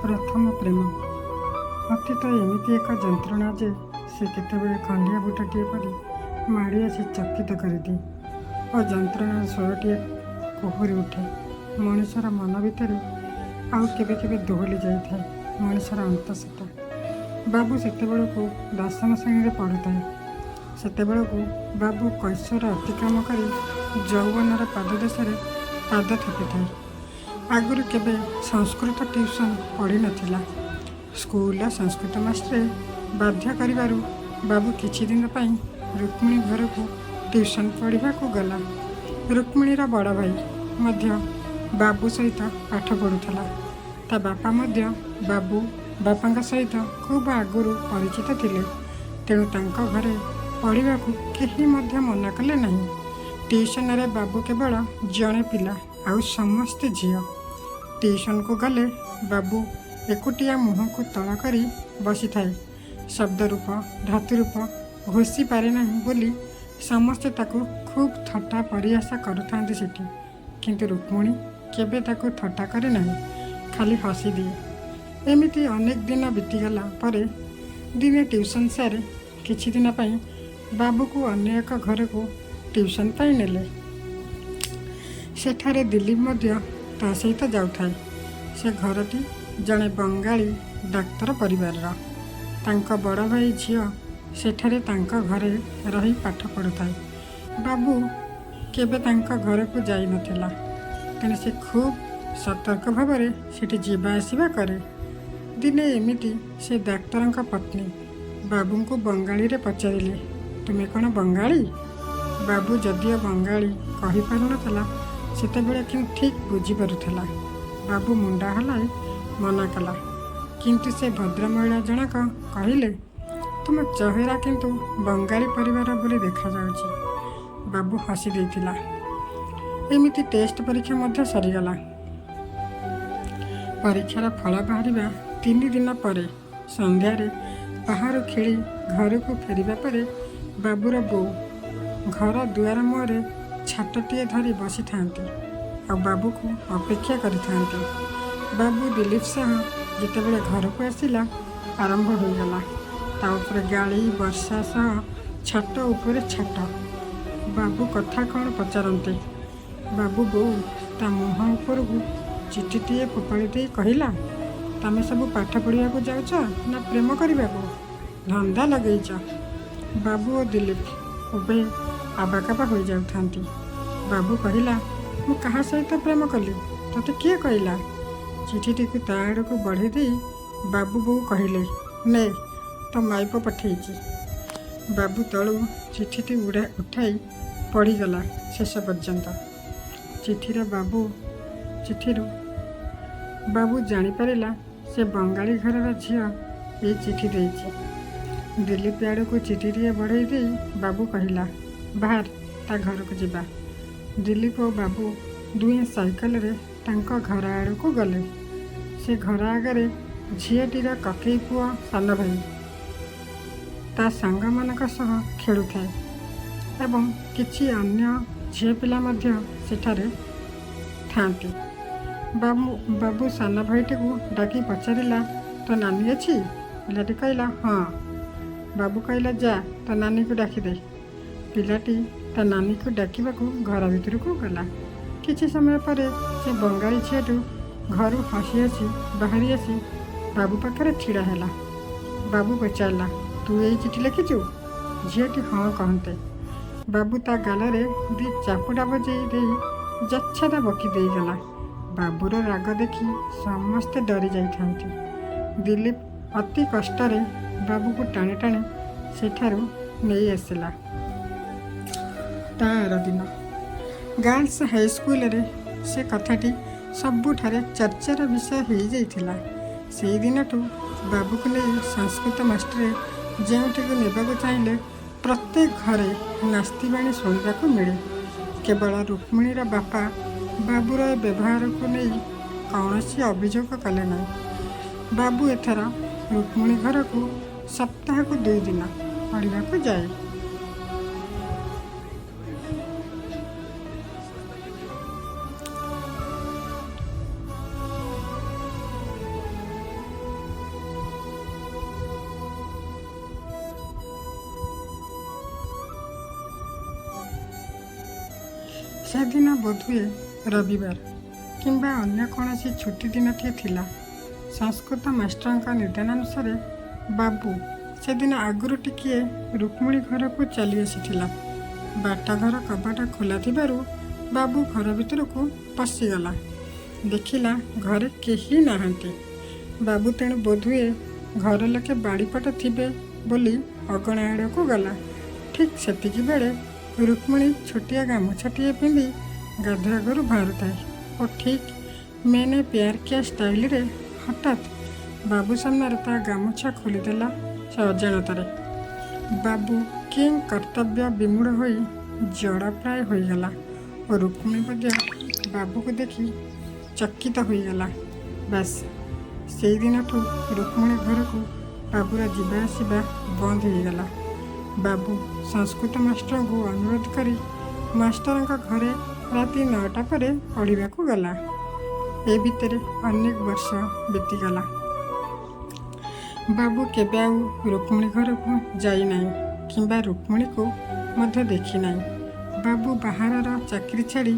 ପ୍ରଥମ ପ୍ରେମ। ଅତୀତ ଏମିତି ଏକ ଯନ୍ତ୍ରଣା ଯେ ସେ କେତେବେଳେ ଖଣ୍ଡିଆ ବୁଟଟିଏ ପରି ମାଡ଼ି ଆସି ଚକିତ କରିଦିଏ ଓ ଯନ୍ତ୍ରଣାର ସ୍ୱରଟିଏ କୁହୁରି ଉଠେ ମଣିଷର ମନ ଭିତରେ, ଆଉ କେବେ କେବେ ଦୋହଲି ଯାଇଥାଏ ମଣିଷର ଅନ୍ତଃସତ୍ତା। ବାବୁ ସେତେବେଳକୁ ଦଶମ ଶ୍ରେଣୀରେ ପଢ଼ୁଥାଏ। ସେତେବେଳକୁ ବାବୁ କୈଶୋର ଅତିକ୍ରମ କରି ଯୌବନର ପାଦଦେଶରେ ପାଦ ଥାପିଥାଏ। ଆଗରୁ କେବେ ସଂସ୍କୃତ ଟ୍ୟୁସନ୍ ପଢ଼ିନଥିଲା। ସ୍କୁଲର ସଂସ୍କୃତ ମାଷ୍ଟ୍ରେ ବାଧ୍ୟ କରିବାରୁ ବାବୁ କିଛିଦିନ ପାଇଁ ରୁକ୍ମିଣୀ ଘରକୁ ଟ୍ୟୁସନ୍ ପଢ଼ିବାକୁ ଗଲା। ରୁକ୍ମିଣୀର ବଡ଼ ଭାଇ ମଧ୍ୟ ବାବୁ ସହିତ ପାଠ ପଢ଼ୁଥିଲା। ତା ବାପା ମଧ୍ୟ ବାବୁ ବାପାଙ୍କ ସହିତ ଖୁବ୍ ଆଗରୁ ପରିଚିତ ଥିଲେ। ତେଣୁ ତାଙ୍କ ଘରେ ପଢ଼ିବାକୁ କେହି ମଧ୍ୟ ମନା କଲେ ନାହିଁ। ଟ୍ୟୁସନରେ ବାବୁ କେବଳ ଜଣେ ପିଲା, ଆଉ ସମସ୍ତେ ଝିଅ। ଟ୍ୟୁସନକୁ ଗଲେ ବାବୁ ଏକୁଟିଆ ମୁହଁକୁ ତଳ କରି ବସିଥାଏ। ଶବ୍ଦରୂପ, ଧାତୁରୂପ ଘୋଷି ପାରେ ନାହିଁ ବୋଲି ସମସ୍ତେ ତାକୁ ଖୁବ୍ ଥଟ୍ଟା ପରିହାସ କରୁଥାନ୍ତି ସେଠି। କିନ୍ତୁ ରୁକ୍ମିଣୀ କେବେ ତାକୁ ଥଟ୍ଟା କରେ ନାହିଁ, ଖାଲି ହସିଦିଏ। ଏମିତି ଅନେକ ଦିନ ବିତିଗଲା ପରେ ଦିନେ ଟ୍ୟୁସନ୍ ସାର୍ କିଛିଦିନ ପାଇଁ ବାବୁକୁ ଅନ୍ୟ ଏକ ଘରକୁ ଟ୍ୟୁସନ୍ ପାଇଁ ନେଲେ। ସେଠାରେ ଦିଲୀପ ମଧ୍ୟ ତା ସହିତ ଯାଉଥାଏ। ସେ ଘରଟି ଜଣେ ବଙ୍ଗାଳୀ ଡାକ୍ତର ପରିବାରର। ତାଙ୍କ ବଡ଼ ଭାଇ ଝିଅ ସେଠାରେ ତାଙ୍କ ଘରେ ରହି ପାଠ ପଢ଼ୁଥାଏ। ବାବୁ କେବେ ତାଙ୍କ ଘରକୁ ଯାଇନଥିଲା। ତେଣୁ ସେ ଖୁବ୍ ସତର୍କ ଭାବରେ ସେଠି ଯିବା ଆସିବା କରେ। ଦିନେ ଏମିତି ସେ ଡାକ୍ତରଙ୍କ ପତ୍ନୀ ବାବୁଙ୍କୁ ବଙ୍ଗାଳୀରେ ପଚାରିଲେ, "ତୁମେ କ'ଣ ବଙ୍ଗାଳୀ?" ବାବୁ ଯଦିଓ ବଙ୍ଗାଳୀ କହିପାରୁନଥିଲା ସେତେବେଳେ, କିନ୍ତୁ ଠିକ୍ ବୁଝିପାରୁଥିଲା। ବାବୁ ମୁଣ୍ଡ ହଲାଇ ମନା କଲା। କିନ୍ତୁ ସେ ଭଦ୍ରମହିଳା ଜଣକ କହିଲେ, "ତୁମ ଚେହେରା କିନ୍ତୁ ବଙ୍ଗାଳୀ ପରିବାର ବୋଲି ଦେଖାଯାଉଛି।" ବାବୁ ହସି ଦେଇଥିଲା। ଏମିତି ଟେଷ୍ଟ ପରୀକ୍ଷା ମଧ୍ୟ ସରିଗଲା। ପରୀକ୍ଷାର ଫଳ ବାହାରିବା 3 ଦିନ ପରେ ସନ୍ଧ୍ୟାରେ ବାହାରୁ ଖେଳି ଘରକୁ ଫେରିବା ପରେ ବାବୁର ବୋଉ ଘର ଦୁଆର ମୁହଁରେ ଛାଟଟିଏ ଧରି ବସିଥାନ୍ତି ଆଉ ବାବୁକୁ ଅପେକ୍ଷା କରିଥାନ୍ତି। ବାବୁ ଦିଲୀପ ସହ ଯେତେବେଳେ ଘରକୁ ଆସିଲା, ଆରମ୍ଭ ହୋଇଗଲା ତା ଉପରେ ଗାଳି ବର୍ଷା ସହ ଛାଟ ଉପରେ ଛାଟ। ବାବୁ କଥା କ'ଣ ପଚାରନ୍ତେ ବାବୁ ବୋଉ ତା ମୁହଁ ଉପରକୁ ଚିଠିଟିଏ ଫୋପାଡ଼ି ଦେଇ କହିଲା, "ତମେ ସବୁ ପାଠ ପଢ଼ିବାକୁ ଯାଉଛ ନା ପ୍ରେମ କରିବାକୁ ଧନ୍ଦା ଲଗେଇଛ?" ବାବୁ ଓ ଦିଲୀପ ଉଭୟେ ଆବାକାବା ହୋଇଯାଉଥାନ୍ତି। ବାବୁ କହିଲା, "ମୁଁ କାହା ସହିତ ପ୍ରେମ କଲି? ତୋତେ କିଏ କହିଲା?" ଚିଠିଟିକୁ ତା ଆଡ଼କୁ ବଢ଼େଇ ଦେଇ ବାବୁ ବୋଉ କହିଲେ, "ନେ, ତୋ ମାଇପ ପଠେଇଛି।" ବାବୁ ତଳୁ ଚିଠିଟି ଉଠାଇ ପଢ଼ିଗଲା ଶେଷ ପର୍ଯ୍ୟନ୍ତ। ଚିଠିରୁ ବାବୁ ଜାଣିପାରିଲା ସେ ବଙ୍ଗାଳୀ ଘରର ଝିଅ ଏଇ ଚିଠି ଦେଇଛି। ଦିଲୀପ ଆଡ଼କୁ ଚିଠିଟିଏ ବଢ଼େଇ ଦେଇ ବାବୁ କହିଲା, "ବାହାର, ତା ଘରକୁ ଯିବା।" ଦିଲୀପ ଓ ବାବୁ ଦୁହେଁ ସାଇକେଲରେ ତାଙ୍କ ଘର ଆଡ଼କୁ ଗଲେ। ସେ ଘର ଆଗରେ ଝିଅଟିର କକେଇ ପୁଅ ସାନ ଭାଇ ତା ସାଙ୍ଗମାନଙ୍କ ସହ ଖେଳୁଥାଏ ଏବଂ କିଛି ଅନ୍ୟ ଝିଅ ପିଲା ମଧ୍ୟ ସେଠାରେ ଥାନ୍ତି। ବାବୁ ସାନ ଭାଇଟିକୁ ଡାକି ପଚାରିଲା, "ତୋ ନାନୀ ଅଛି?" ପିଲାଟି କହିଲା, "ହଁ।" ବାବୁ କହିଲା, "ଯା, ତୋ ନାନୀକୁ ଡାକିଦେ।" ପିଲାଟି ତା ନାନୀକୁ ଡାକିବାକୁ ଘର ଭିତରକୁ ଗଲା। କିଛି ସମୟ ପରେ ସେ ବଙ୍ଗାଳୀ ଝିଅଟି ଘରୁ ହସି ହସି ବାହାରି ଆସି ବାବୁ ପାଖରେ ଛିଡ଼ା ହେଲା। ବାବୁ ପଚାରିଲା, "ତୁ ଏଇ ଚିଠି ଲେଖିଛୁ?" ଝିଅଟି ହଁ କହନ୍ତେ ବାବୁ ତା ଗାଲରେ ଦି ଚାପୁଡ଼ା ବଜେଇ ଦେଇ ଯାଚ୍ଛାତା ବକି ଦେଇଗଲା। ବାବୁର ରାଗ ଦେଖି ସମସ୍ତେ ଡରି ଯାଇଥାନ୍ତି। ଦିଲୀପ ଅତି କଷ୍ଟରେ ବାବୁକୁ ଟାଣି ଟାଣି ସେଠାରୁ ନେଇ ଆସିଲା। ତା ଆରଦିନ ଗାର୍ଲସ ହାଇସ୍କୁଲରେ ସେ କଥାଟି ସବୁଠାରେ ଚର୍ଚ୍ଚାର ବିଷୟ ହୋଇଯାଇଥିଲା। ସେଇଦିନଠୁ ବାବୁକୁ ନେଇ ସଂସ୍କୃତ ମାଷ୍ଟରେ ଯେଉଁଠିକୁ ନେବାକୁ ଚାହିଁଲେ ପ୍ରତ୍ୟେକ ଘରେ ନାସ୍ତିବାଣୀ ଶୁଣିବାକୁ ମିଳେ। କେବଳ ରୁକ୍ମିଣୀର ବାପା ବାବୁର ଏ ବ୍ୟବହାରକୁ ନେଇ କୌଣସି ଅଭିଯୋଗ କଲେ ନାହିଁ। ବାବୁ ଏଥର ରୁକ୍ମିଣୀ ଘରକୁ ସପ୍ତାହକୁ 2 ଦିନ ପଢ଼ିବାକୁ ଯାଏ। ସେଦିନ ବୋଧହୁଏ ରବିବାର କିମ୍ବା ଅନ୍ୟ କୌଣସି ଛୁଟି ଦିନଟିଏ ଥିଲା। ସଂସ୍କୃତ ମାଷ୍ଟରଙ୍କ ନିଦାନାନୁସାରେ ବାବୁ ସେଦିନ ଆଗରୁ ଟିକିଏ ରୁକ୍ମିଣୀ ଘରକୁ ଚାଲି ଆସିଥିଲା। ବାଟଘର କବାଟ ଖୋଲା ଥିବାରୁ ବାବୁ ଘର ଭିତରକୁ ପଶିଗଲା। ଦେଖିଲା, ଘରେ କେହି ନାହାନ୍ତି। ବାବୁ ତେଣୁ ବୋଧହୁଏ ଘର ଲୋକେ ବାଡ଼ିପଟେ ଥିବେ ବୋଲି ଅଗଣା ଆଡ଼କୁ ଗଲା। ଠିକ୍ ସେତିକିବେଳେ ରୁକ୍ମିଣୀ ଛୋଟିଆ ଗାମୁଛାଟିଏ ପିନ୍ଧି ଗାଧୁଆ ଘରୁ ବାହାରୁଥାଏ ଓ ଠିକ୍ ମେନେ ପ୍ୟାର କିଆ ଷ୍ଟାଇଲରେ ହଠାତ୍ ବାବୁ ସାମ୍ନାରେ ତା ଗାମୁଛା ଖୋଲିଦେଲା ସେ ଅଜାଣତରେ। ବାବୁ କିଂ କର୍ତ୍ତବ୍ୟ ବିମୂଢ଼ ହୋଇ ଜଡ଼ ପ୍ରାୟ ହୋଇଗଲା ଓ ରୁକ୍ମିଣୀ ମଧ୍ୟ ବାବୁକୁ ଦେଖି ଚକିତ ହୋଇଗଲା। ବାସ୍, ସେଇଦିନଠୁ ରୁକ୍ମିଣୀ ଘରକୁ ବାବୁର ଯିବା ଆସିବା ବନ୍ଦ ହୋଇଗଲା। ବାବୁ ସଂସ୍କୃତ ମାଷ୍ଟରଙ୍କୁ ଅନୁରୋଧ କରି ମାଷ୍ଟରଙ୍କ ଘରେ ରାତି 9ଟା ପରେ ପଢ଼ିବାକୁ ଗଲା। ଏ ଭିତରେ ଅନେକ ବର୍ଷ ବିତିଗଲା। ବାବୁ କେବେ ଆଉ ରୁକ୍ମିଣୀ ଘରକୁ ଯାଇନାହିଁ କିମ୍ବା ରୁକ୍ମିଣୀକୁ ମଧ୍ୟ ଦେଖିନାହିଁ। ବାବୁ ବାହାରର ଚାକିରି ଛାଡ଼ି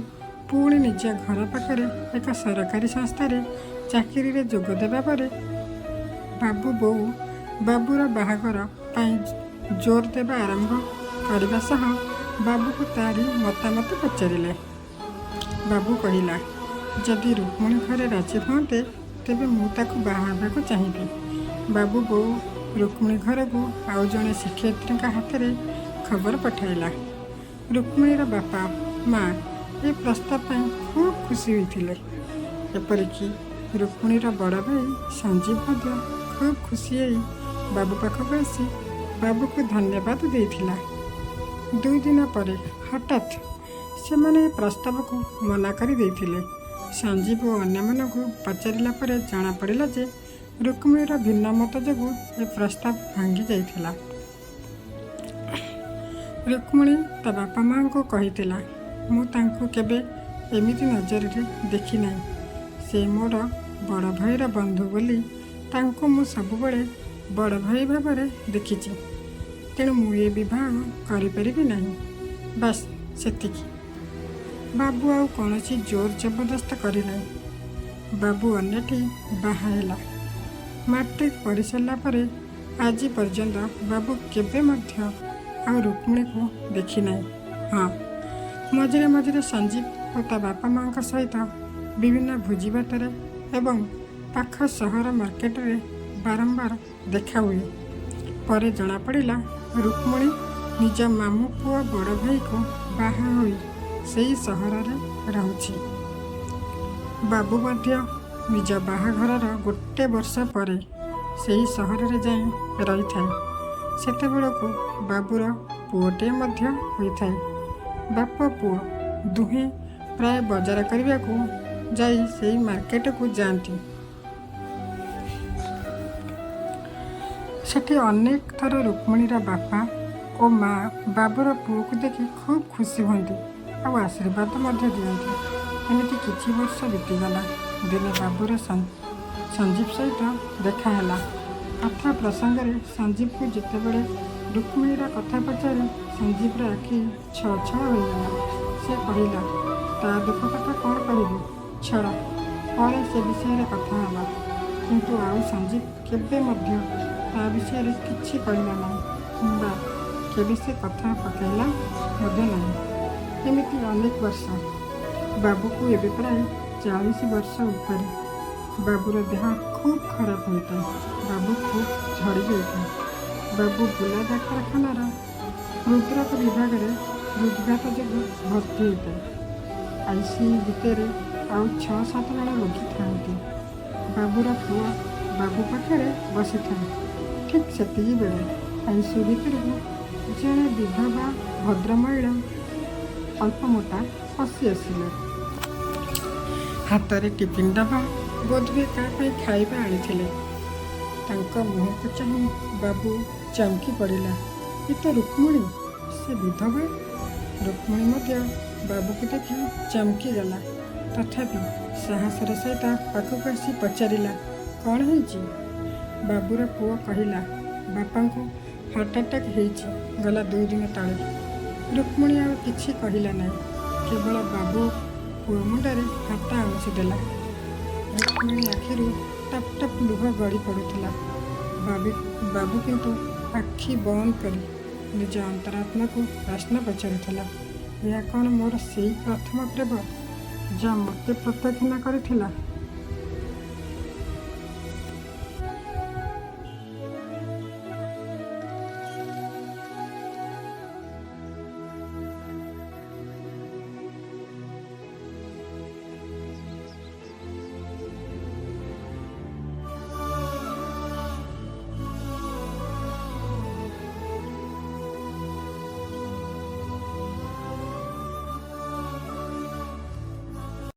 ପୁଣି ନିଜ ଘର ପାଖରେ ଏକ ସରକାରୀ ସଂସ୍ଥାରେ ଚାକିରିରେ ଯୋଗ ଦେବା ପରେ ବାବୁ ବୋଉ ବାବୁର ବାହାଘର ପାଇଁ ଜୋର ଦେବା ଆରମ୍ଭ କରିବା ସହ ବାବୁକୁ ତାରି ମତାମତ ପଚାରିଲେ। ବାବୁ କହିଲା, ଯଦି ରୁକ୍ମିଣୀ ଘରେ ରାଜି ହୁଅନ୍ତେ, ତେବେ ମୁଁ ତାକୁ ବାହା ହେବାକୁ ଚାହିଁବି। ବାବୁ ବୋଉ ରୁକ୍ମିଣୀ ଘରକୁ ଆଉ ଜଣେ ଶିକ୍ଷୟିତ୍ରୀଙ୍କ ହାତରେ ଖବର ପଠାଇଲା। ରୁକ୍ମିଣୀର ବାପା ମା ଏ ପ୍ରସ୍ତାବ ପାଇଁ ଖୁବ୍ ଖୁସି ହୋଇଥିଲେ। ଏପରିକି ରୁକ୍ମିଣୀର ବଡ଼ ଭାଇ ସଞ୍ଜୀବ ମଧ୍ୟ ଖୁବ୍ ଖୁସି ହୋଇ ବାବୁ ପାଖକୁ ଆସି ବାବୁକୁ ଧନ୍ୟବାଦ ଦେଇଥିଲା। 2 ଦିନ ପରେ ହଠାତ୍ ସେମାନେ ଏ ପ୍ରସ୍ତାବକୁ ମନା କରି ଦେଇଥିଲେ। ସଞ୍ଜୀବ ଓ ଅନ୍ୟମାନଙ୍କୁ ପଚାରିଲା ପରେ ଜଣାପଡ଼ିଲା ଯେ ରୁକ୍ମିଣୀର ଭିନ୍ନ ମତ ଯୋଗୁଁ ଏ ପ୍ରସ୍ତାବ ଭାଙ୍ଗି ଯାଇଥିଲା। ରୁକ୍ମିଣୀ ତା ବାପା ମାଆଙ୍କୁ କହିଥିଲା, ମୁଁ ତାଙ୍କୁ କେବେ ଏମିତି ନଜରରେ ଦେଖିନାହିଁ। ସେ ମୋର ବଡ଼ ଭାଇର ବନ୍ଧୁ ବୋଲି ତାଙ୍କୁ ମୁଁ ସବୁବେଳେ ବଡ଼ ଭାଇ ଭାବରେ ଦେଖିଛି। ତେଣୁ ମୁଁ ଏ ବିବାହ କରିପାରିବି ନାହିଁ। ବାସ୍, ସେତିକି। ବାବୁ ଆଉ କୌଣସି ଜୋର ଜବରଦସ୍ତ କରିନାହିଁ। ବାବୁ ଅନ୍ୟଠି ବାହା ହେଲା। ମାଟ୍ରିକ ପଢ଼ିସାରିଲା ପରେ ଆଜି ପର୍ଯ୍ୟନ୍ତ ବାବୁ କେବେ ମଧ୍ୟ ଆଉ ରୁକ୍ମିଣୀକୁ ଦେଖିନାହିଁ। ହଁ, ମଝିରେ ମଝିରେ ସଞ୍ଜୀବ ଓ ତା ବାପା ମାଆଙ୍କ ସହିତ ବିଭିନ୍ନ ଭୋଜିଭାତରେ ଏବଂ ପାଖ ସହର ମାର୍କେଟରେ ବାରମ୍ବାର ଦେଖା ହୁଏ। ପରେ ଜଣାପଡ଼ିଲା, ରୁକ୍ମିଣୀ ନିଜ ମାମୁଁ ପୁଅ ବଡ଼ ଭାଇକୁ ବାହା ହୋଇ ସେଇ ସହରରେ ରହୁଛି। ବାବୁ ମଧ୍ୟ ନିଜ ବାହାଘରର ଗୋଟେ ବର୍ଷ ପରେ ସେହି ସହରରେ ଯାଇ ରହିଥାଏ। ସେତେବେଳକୁ ବାବୁର ପୁଅଟିଏ ମଧ୍ୟ ହୋଇଥାଏ। ବାପ ପୁଅ ଦୁହେଁ ପ୍ରାୟ ବଜାର କରିବାକୁ ଯାଇ ସେଇ ମାର୍କେଟକୁ ଯାଆନ୍ତି। ସେଠି ଅନେକ ଥର ରୁକ୍ମିଣୀର ବାପା ଓ ମା ବାବୁର ପୁଅକୁ ଦେଖି ଖୁବ୍ ଖୁସି ହୁଅନ୍ତି ଆଉ ଆଶୀର୍ବାଦ ମଧ୍ୟ ଦିଅନ୍ତି। ଏମିତି କିଛି ବର୍ଷ ବିତିଗଲା। ଦିନେ ବାବୁର ସଞ୍ଜୀବ ସହିତ ଦେଖାହେଲା। କଥା ପ୍ରସଙ୍ଗରେ ସଞ୍ଜୀବକୁ ଯେତେବେଳେ ରୁକ୍ମିଣୀର କଥା ପଚାରେ, ସଞ୍ଜୀବର ଆଖି ଛଳ ଛଳ ହୋଇଗଲା। ସେ କହିଲା, ତା ଦୁଃଖ କଥା କ'ଣ କହିବି, ଛାଡ଼, ପରେ ସେ ବିଷୟରେ କଥା ହେବା। କିନ୍ତୁ ଆଉ ସଞ୍ଜୀବ କେବେ ମଧ୍ୟ ତା ବିଷୟରେ କିଛି କହିଲା ନାହିଁ କିମ୍ବା କେବେ ସେ କଥା ପକାଇଲା ମଧ୍ୟ ନାହିଁ। ଏମିତି ଅନେକ ବର୍ଷ। ବାବୁକୁ ଏବେ ପ୍ରାୟ 40 ବର୍ଷ ଉପରେ। ବାବୁର ଦେହ ଖୁବ୍ ଖରାପ ହୋଇଥାଏ। ବାବୁ ଖୁବ୍ ଝଡ଼ି ଯାଇଥାଏ। ବାବୁ ବୁର୍ଲା ଡାକ୍ତରଖାନାର ହୃଦରୋଗ ବିଭାଗରେ ହୃଦଘାତ ଯୋଗୁଁ ଭର୍ତ୍ତି ହୋଇଥାଏ। ଆଇସିୟୁ ଭିତରେ ଆଉ ଛଅ ସାତ ଜଣ ରୋଗୀ ଥାଆନ୍ତି। ବାବୁର ପୁଅ ବାବୁ ପାଖରେ ବସିଥାଏ। ଠିକ୍ ସେତିକିବେଳେ ଆଇସିୟୁ ଭିତରକୁ ଜଣେ ବିଧବା ଭଦ୍ରମହିଳା, ଅଳ୍ପ ମୋଟା, ପଶି ଆସିଲେ। ହାତରେ ଟିଫିନ୍ ଡବା, ବୋଧହୁଏ କାହା ପାଇଁ ଖାଇବା ଆଣିଥିଲେ। ତାଙ୍କ ମୁହଁକୁ ଚାହିଁ ବାବୁ ଚମକି ପଡ଼ିଲା। ଏ ତ ରୁକ୍ମିଣୀ! ସେ ବିଧବା! ରୁକ୍ମିଣୀ ମଧ୍ୟ ବାବୁକୁ ଦେଖି ଚମକିଗଲା। ତଥାପି ସାହସର ସହିତ ପାଖକୁ ଆସି ପଚାରିଲା, କ'ଣ ହେଇଛି? ବାବୁର ପୁଅ କହିଲା, ବାପାଙ୍କୁ ହାର୍ଟ ଆଟାକ୍ ହେଇଛି ଗଲା 2 ଦିନ ତଳେ। ରୁକ୍ମିଣୀ ଆଉ କିଛି କହିଲା ନାହିଁ। କେବଳ ବାବୁ ପୁଅ ମୁଣ୍ଡରେ ହାତ ଆଉଁସି ଦେଲା। ରୁକ୍ମିଣୀ ଆଖିରୁ ଟପ୍ ଟପ୍ ଲୁହ ଗଡ଼ି ପଡ଼ୁଥିଲା। ବାବୁ କିନ୍ତୁ ଆଖି ବନ୍ଦ କରି ନିଜ ଅନ୍ତରାତ୍ମାକୁ ପ୍ରଶ୍ନ ପଚାରୁଥିଲା, ଏହା କ'ଣ ମୋର ସେଇ ପ୍ରଥମ ପ୍ରେମ, ଯାହା ମୋତେ ପ୍ରତ୍ୟାଖ୍ୟାନ କରିଥିଲା?